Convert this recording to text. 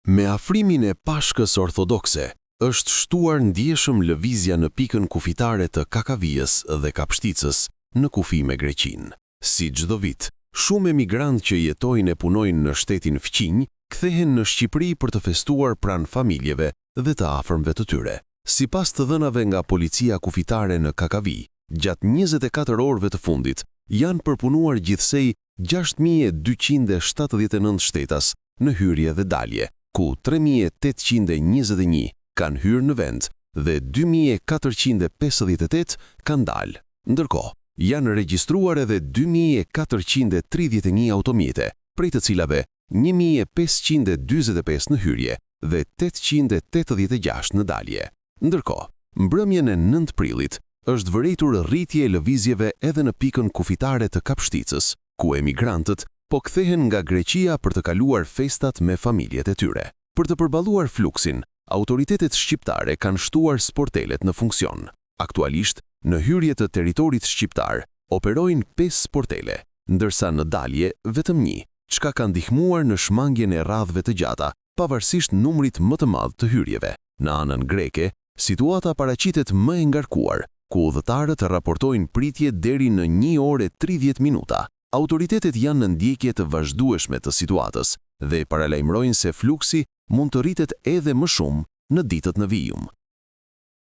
Me afrimin e Pashkës Ortodokse, është shtuar ndjeshëm lëvizja në pikën kufitare të Kakavijës dhe Kapshticës në kufi me Greqinë. Si çdo vit, shumë emigrantë që jetojnë e punojnë në shtetin fqinj kthehen në Shqipëri për të festuar pranë familjeve dhe të afërmve të tyre. Sipas të dhënave nga Policia Kufitare në Kakavijë, gjatë 24 orëve të fundit janë përpunuar gjithsej 6279 shtetas në hyrje dhe dalje, ku 3821 kanë hyrë në vend dhe 2458 kanë dalë. Ndërkohë, janë regjistruar edhe 2431 automjete, prej të cilave 1545 në hyrje dhe 886 në dalje. Ndërkohë, mbrëmjen e 9 prillit është vërejtur rritje e lëvizjeve edhe në pikën kufitare të Kapshticës, ku emigrantët po kthehen nga Greqia për të kaluar festat me familjet e tyre. Për të përballuar fluksin, autoritetet shqiptare kanë shtuar sportelet në funksion. Aktualisht, në hyrje të territorit shqiptar operojnë 5 sportele, ndërsa në dalje vetëm një, çka ka ndihmuar në shmangien e radhëve të gjata, pavarësisht numrit më të madh të hyrjeve. Në anën greke, situata paraqitet më e ngarkuar, ku udhëtarët raportojnë pritje deri në 1 orë e 30 minuta. Autoritetet janë në ndjekje të vazhdueshme të situatës dhe paralajmërojnë se fluksi mund të rritet edhe më shumë në ditët në vijim.